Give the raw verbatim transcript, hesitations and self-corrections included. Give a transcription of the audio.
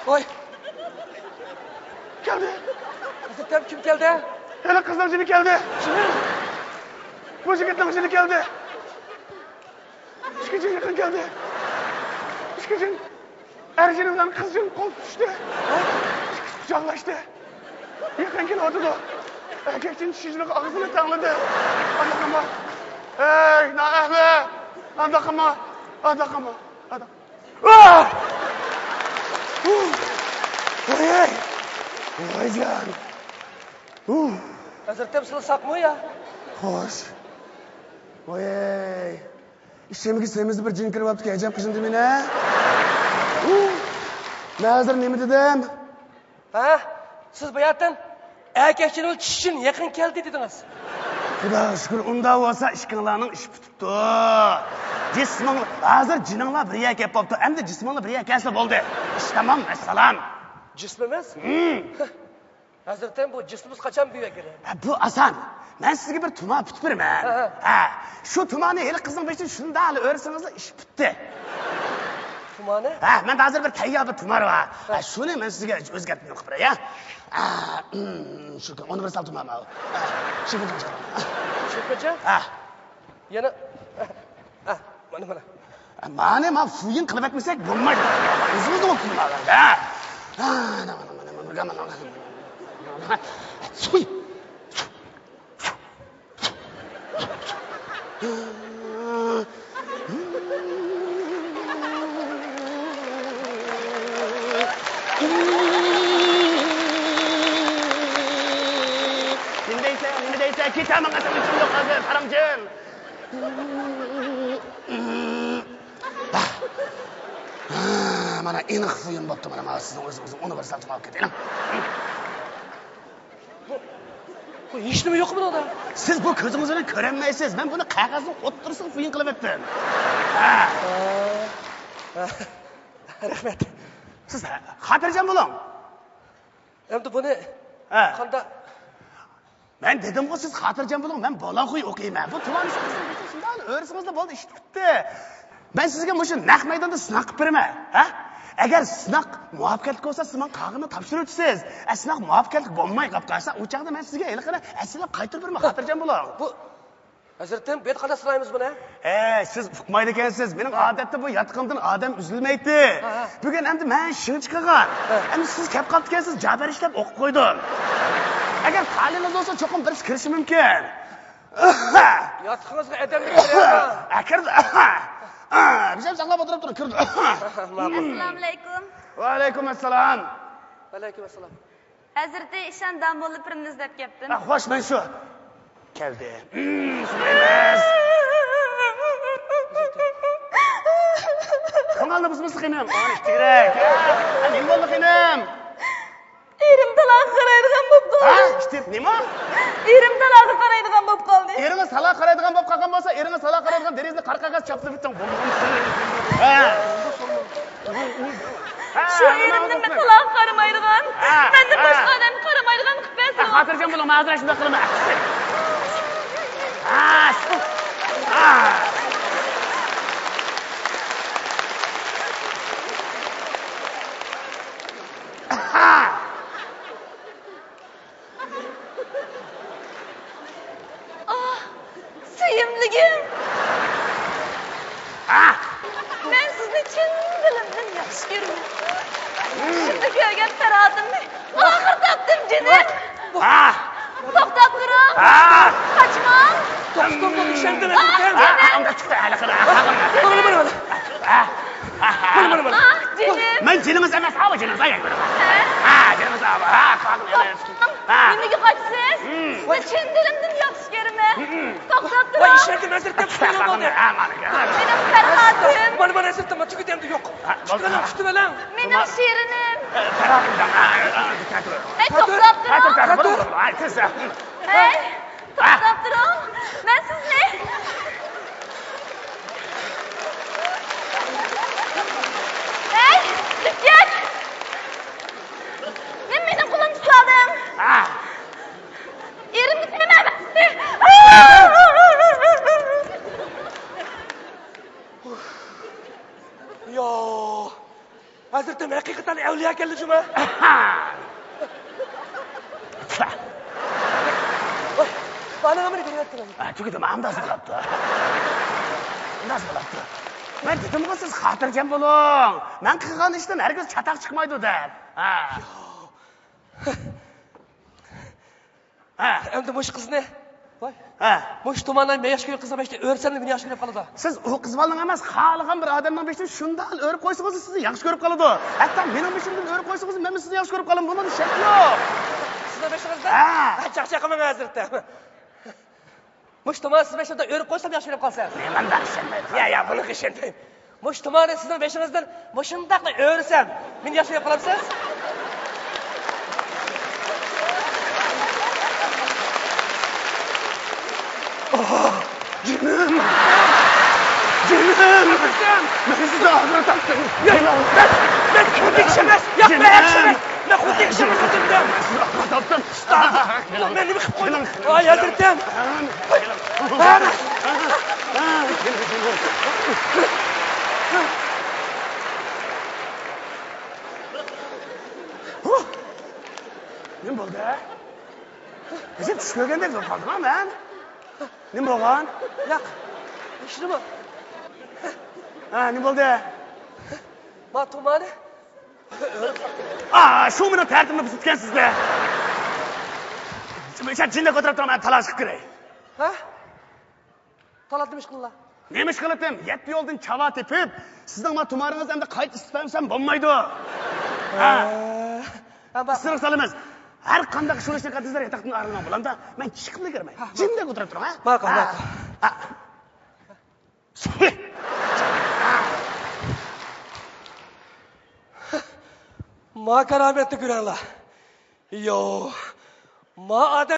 ۋاي. كەلدى. ھەزرىتىم، كىم كەلدى؟ ھېلى قىزنىڭ جىنى كەلدى. كىم؟ بۇ يىگىتنىڭ جىنى كەلدى. ئىككى جىن يېقىن كەلدى. ئىككى جىن. ئەر جىن بىلەن قىز جىن قول تۇتۇشتى. ئىككىسى قۇچاقلاشتى. يېقىن كېلىۋاتىدۇ. ئەركەك جىن چىشىنىپ ئاغزىنى تەڭلىدى. ئانداق قىلما. ئەي، نائەھلى! ئانداق قىلما. ئانداق قىلما. ئانداق. ئاھ! ۋاي! ۋايجان! ھەزرىتىم، سىلى ساقمۇ يا؟ خوش. ۋاي! ئىچىمگە سېمىز بىر جىن كىرىۋاپتىكەن، ئەجەب قىزىم دېمىنە. مەن ھازىر نېمە دېدىم؟ ھە؟ سىز باياتىن ئەركەك جىن بىلەن چىشى جىن يېقىن كەلدى دېدىڭىز. خۇداغا شۈكۈر، ئۇنداق بولسا ئىككىڭلارنىڭ ئىشى پۈتۈپتۇ. جىسمىڭ، ھازىر جىنىڭلار بىر يەرگە كەپ بوپتۇ، ئەمدى جىسمىڭلار بىر يەرگە كەلسە بولدى. ئىش تامام، ۋەسسالام. جىسمىمىز؟ ھەزرىتىم، بۇ جىسمىمىز قاچان بىر يەرگە كېلىدۇ؟ ھە، بۇ ئاسان. مەن سىزگە بىر تۇمار پۈتۈپ بېرىمەن. ھە، ھە. ھە، شۇ تۇمارنى ھېلى قىزنىڭ بېشىدىن شۇنداق ئۆرسىڭىزلا ئىش پۈتتى. تۇمارنى؟ ھە، مەندە ھازىر بىر تەييار بىر تۇمار بار. ھە. ھە، شۇنى مەن سىزگە ئۆزگەرتىپ قىلىپ بېرەي، ھە. ھە، ھىم، شۇ، ئۇنى بىر سال تۇمار ماۋۇ. ھە، شۇ بىر تۇمار. شۇ قاچان؟ ھە. يەنە، ھە، مانا، مانا. مانا، ما فۇيىن قىلىۋەتمىسەك بولمايدۇ. ئۆزىمىزنىڭ ھۆكمى بار، ھە. ھە، مانا، مانا، مانا، مانا، مانا. فۇي. نېمە دەيسەن، نېمە دەيسەن؟ كېتەمەن، ئەسەبىم، چىملىق ھازىر، ھارامجىن. ھە، مانا ئېنىق فۇيىن بوپتۇ، مانا، مانا سىزنىڭ ئۆزىڭىزنىڭ ئۇنى بىر سەل تۇماپ كېتەيلى. بۇ، بۇ ھېچنېمە يوق بۇنىڭدا. سىز بۇ كۆزىڭىز بىلەن كۆرەلمەيسىز. مەن بۇنى قەغەزنىڭ ئوتتۇرىسىغا فۇيىن قىلىۋەتتىم. ھە. ھە. رەھمەت. سىز خاتىرجەم بولۇڭ. ئەمدى بۇنى ھە. قانداق؟ مەن دېدىمغۇ، سىز خاتىرجەم بولۇڭ، مەن بالاخۇي ئوقۇيمەن. بۇ تۇمارنى شۇنداق ئۆرسىڭىزلا بولدى، ئىش پۈتتى. مەن سىزگە مۇشۇ نەق مەيداندا سىناق قىلىپ بېرىمەن. ھە؟ ئەگەر سىناق مۇۋەپپەقىيەتلىك بولسا، سىز ماڭا قاغىنى تاپشۇرۇۋېتىسىز. ئە، سىناق مۇۋەپپەقىيەتلىك بولماي قاپ قالسا، ئۇ چاغدا مەن سىزگە ھېلىقىنى ئەسلىگە قايتۇرۇپ بېرىمەن، خاتىرجەم بولۇڭ. بۇ، ھەزرىتىم، بۇ يەردە قانداق سىنايمىز بۇنى؟ ئە، سىز ئۇقمايدىكەنسىز. مېنىڭ ھە. ئادەتتە بۇ ياتىقىمدىن ئادەم ئۈزۈلمەيتتى. ھە، ھە. بۈگۈن ئەمدى مەن شىڭ چىقىرغان. ھە. ئەمدى سىز كەپ قاپتىكەنسىز، جابەر ئىشلەپ ئوقۇپ قويدۇم. ئەگەر تالىيىڭىز بولسا، چوقۇم بىرسى كىرىشى مۇمكىن. ياتىقىڭىزغا ئادەمنى كىرىڭ. ئە، كىردى. بىز ھەم ساقلاپ ئولتۇرۇپ تۇرۇڭ، كىردى. ماقۇل. ئەسسالامۇئەلەيكۇم. ۋەئەلەيكۇم ئەسسالام. ۋەئەلەيكۇم ئەسسالام. ھەزرىتى ئىشان داموللا پىرىمنى ئىزدەپ كەپتىم. ھە، خوش، مەن شۇ. كەلدى. ھىم، سۇنايمىز. كۆڭۈلنى بۇزمىسا خېنىم. ئانا، ئىتتىكرەك. ھە، نېمە بولدى خېنىم؟ ئېرىم تالاغا قارايدىغان بولۇپ ھە؟ قالدى. ئىتتىك نېمە؟ ئېرىم تالاغا قارايدىغان بولۇپ قالدى. ئېرىڭىز تالاغا قارايدىغان بولۇپ قالغان بولسا، ئېرىڭىز تالاغا قارايدىغان دېرىزىنى قارا قەغەز چاپلىۋېتىڭ. ھە. ھە. شۇ ئېرىمنى مەن تالاغا قارىمايدىغان، ھە، مەندىن ھە. باشقا ئادەمگە قارىمايدىغان قىلىپ بەرسىڭىز. ھە، خاتىرجەم بولۇڭ، مەن ھازىر شۇنداق قىلىمەن. ھە، ھە. ئاھ، سۆيۈملۈكۈم! ھە؟ مەن سىزنى چىن دىلىمدىن ياخشى كۆرىمەن. شۇنداق كۆرگەن پەرھاتىمنى ئاخىر تاپتىم، جېنىم. ھە؟ توختاپ تۇرۇڭ. ھە؟ قاچماڭ. توختاپ تۇرۇڭ، ئىشەندىم، ئاھ، ئەزىزىم. جېنىم. ھە، ئۇنداق چىقتى، ھېلىقى. مانا، مانا، مانا. ھە؟ مانا، مانا، مانا. ئاھ، جېنىم. مەن جېنىڭىز ئەمەس، ئاۋۇ جېنىڭىز، ئاي، ئاي، ھە؟ ھە، جېنىڭىز، ئاۋۇ، ھە، قاغىن، ھە. ھە. نېمىگە قاچىسىز؟ ھىم. سىزنى چىن دىلىمدىن ياخشى كۆرىمەن. ھىم. توختاپ تۇرۇڭ. ۋاي، ئىشەنگىن، ھەزرىتىم، ھە، مانا، ھە. مېنىڭ پەرھاتىم. مانا، مانا، ھەزرىتىم، مانا، تۈگىدى ئەمدى، يوق. ھە، بولدى. كۈتۈۋېلىڭ، كۈتۈۋېلىڭ. مېنىڭ شېرىنىم. ھە، پەرھاتىم، ھە، ھە، ھە، ھە، توختاپ تۇرۇڭ. ھە، توختاپ تۇرۇڭ. ھە، تېز، ھە. ھەي، توختاپ تۇرۇڭ. مەن سىزنى. ھەي، ئىپچەك! نېمە مېنىڭ قولۇمنى تۇتۇۋالدىڭ؟ ھە. ئېرىمگە دېمە مەن سىزنى. يا، ھەزرىتىم، ھەقىقەتەن ئەۋلىيا كەلدى جۇما. ۋاي، ئاناڭ مېنى كۆرۈۋەتتىڭىز. ھە، تۈگىدى، مانا ئانداز قىلاپتۇ. ئانداز قىلاپتۇ. مەن دېدىمغۇ، سىز خاتىرجەم بولۇڭ. مەن قىلغان ئىشتىن ھەرگىز چاتاق چىقمايدۇ دەپ. ھە. ھە. ئەمدى مۇشۇ قىزنى، ۋاي. ھە. مۇشۇ تۇماننى مەن ياخشى كۆرگەن قىزنىڭ بېشىدا ئۆرسەم، مېنى ياخشى كۆرۈپ قالىدۇ. سىز ئۇ قىز بالىنىڭ ئەمەس، خالىغان بىر ئادەمنىڭ بېشىدا شۇنداق ئۆرۈپ قويسىڭىز، سىزنى ياخشى كۆرۈپ قالىدۇ. ھەتتا مېنىڭ بېشىمدىن ئۆرۈپ قويسىڭىز، مەنمۇ سىزنى ياخشى كۆرۈپ قالىمەن. بۇنىڭدا شەك يوق. سىزنىڭ بېشىڭىزدىن؟ ھە. ھە، چاقچاق قىلماڭ ھازىر. مۇشۇ تۇمان سىز بېشىمدا ئۆرۈپ قويسام ياخشى كۆرۈپ قالسام. مەن بەك ئىشەنمەيمەن. يا، يا، بۇنىڭغا ئىشەنمەيمەن. مۇشۇ تۇماننى سىزنىڭ بېشىڭىزدىن مۇشۇنداقلا ئۆرسەم، مېنى ياخشى كۆرۈپ قالامسىز؟ ئوھ، جېنىم! جېنىم! مەن سىزنى ئاغرىتاتتىم. ياق، مەن، مەن خۇددى كىشى ئەمەس. ياق، مەن كىشى ئەمەس. مەن خۇددى كىشى ئەمەس. مەن سىزنى ئاغرىتاتتىم. مەن نېمە قىلىپ قويدۇم؟ ۋاي، ھەزرىتىم! نېمە بولدى؟ ئۆزۈم چۈش كۆرگەندەك بولۇپ قالدىم مەن. نېمە بولغان؟ ياق. ھېچنېمە. ھە، نېمە بولدى؟ ما تۇمانى. ئا، شۇ مېنىڭ تەرىتىمنى بۇزۇپتىكەن سىزدە. شۇ جىندەك ئولتۇرۇپ تۇرۇڭ، مەن تالاش قىلىپ كىرەي. ھە؟ تالات نېمە ئىش قىلدىڭلار؟ نېمە ئىش قىلىتتىم؟ يەتتە يولدىن چاۋا تېپىپ، سىزنىڭ ما تۇمارىڭىزنى ئەمدى قايتا ئىسسىتىۋەرمىسەم بولمايدۇ. ھە. ھە، بار. ئىسسىرىق سالىمىز. ھەر قانداق شۇ ئىشنى قىلىسىلەر، ياتاقتىن ئايرىلماڭ، بولامدا؟ مەن چىقىپلا كىرمەي. ھە، جىندەك ئولتۇرۇپ تۇرۇڭ، ھە؟ ماقۇل، ھە. ماقۇل. ھە. ما كارامەتنى كۆرەڭلار. يو، ما ئادەم